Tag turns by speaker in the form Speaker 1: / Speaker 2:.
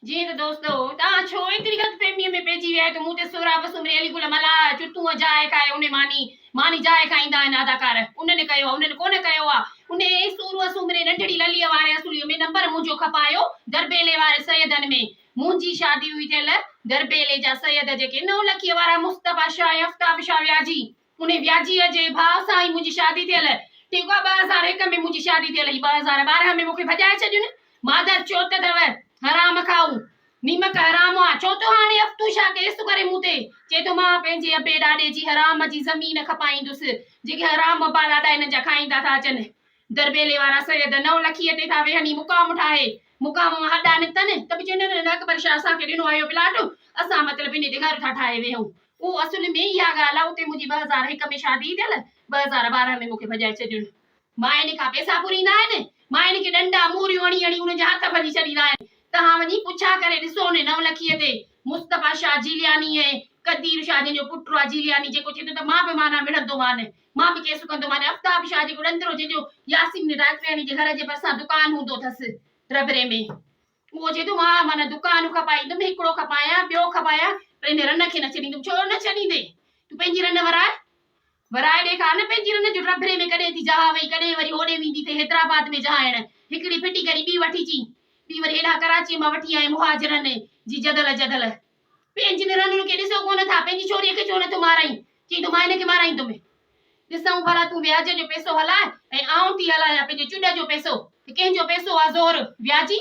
Speaker 1: جيئن ته دوستو توهان ڇو ايتري غلط فهميء ۾ پئجي ويا آهيو ته مون تي سهراب سومري علي گل ملاح چتونء جاء کائي انهي ماني ماني جاء کائيندا آهن اداڪار انهن ڪيو آهي انهن ڪونه ڪيو آهي انهي سورهه سومري ننڍڙي لليء واري اصوليء ۾ نمبر منهنجو کپايو درٻيلي واري سيدن ۾ منهنجي شادي هئي ٿيل درٻيلي جا سيد جيڪي نولکيء وارا مصطفيٰ شاهه ۽ افتاب شاهه وياجي انهي وياجيء جي ڀاء سان ئي منهنجي شادي ٿيل. ٺيڪ آ 2001 ۾ منهنجي شادي ٿيل هئي 2012 ۾ مون کي ڀڄائي ڇڏين. مادر چوت اٿو حرام کائو. نيمڪ حرام آ. ڇو ٿو هاڻي افتو شاهه ڪيس ڪري مون تي. چئي ٿو مان پنهنجي ابي ڏاڏي جي حرام جي زمين کپائيندس. جيڪي حرام ابا ڏاڏا هنن جا کائيندا ٿا اچن. درٻيلي وارا سيد نولکيء تي ٿا ويهن هي مقام ٺاهي. مقام مان هڏا نڪتن ته به چون نه نه اڪبر شاهه اسان کي ڏنو آهي اهو پلاٽ اسان مطلب انهي تي گهر ٿا ٺاهي ويهون. اهو اصل ۾ اها ڳالهه آ اتي منهنجي 2001 ۾ شادي ٿيل 2012 ۾ مون کي ڀڄائي ڇڏين. ماين کان پئسا ڦريندا آهن، ماين کي ڏنڊا موريون هڻي هڻي انهن جا هٿ ڀڃي ڇڏيندا آهن. توهان وڃي پڇا ڪري ڏسو انهي نولکيء تي مصطفيٰ شاهه جيلياني ۽ قدير شاهه جنهن جو پٽ آ جيلياني جيڪو چئي ٿو ته مان به معنيٰ وڙهندومان مان به ڪيس ڪندومان افتاب شاهه جيڪو ڏندرو جنهن جو ياسمين ڊاڪٽرياڻي جي گهر جي ڀرسان دڪان هوندو اٿس ربري ۾ اهو چئي ٿو مان معنيٰ دڪان کپائيندم، هڪڙو کپايان، ٻيو کپايان، پر ان رن کي نه ڇڏيندم. ڇو نه ڇڏيندين؟ تون پنهنجي رن وراء. ورائي ڏيکار نه پنهنجي رن جو ڊڀري ۾ ڪڏهن ٿي جهاء وئي، ڪڏهن وري هوڏي ويندي ٿئي حيدرآباد ۾ جهائڻ. هڪڙي ڦٽي ڪري ٻي وٺي چين. ٻي وري هيڏانهن ڪراچيء مان وٺي آئين مهاجرن جي جدل جدل. پنهنجين رنن کي ڏسو ڪونه ٿا، پنهنجي ڇوريء کي ڇو نه ٿو مارائين؟ چئين ٿو مان هن کي مارائيندم. ڏسون ڀلا تون وياج جو پئسو هلاء ۽ آئون ٿي هلايان پنهنجي چڏ جو پئسو ته ڪنهن جو پئسو آ زور وياجي؟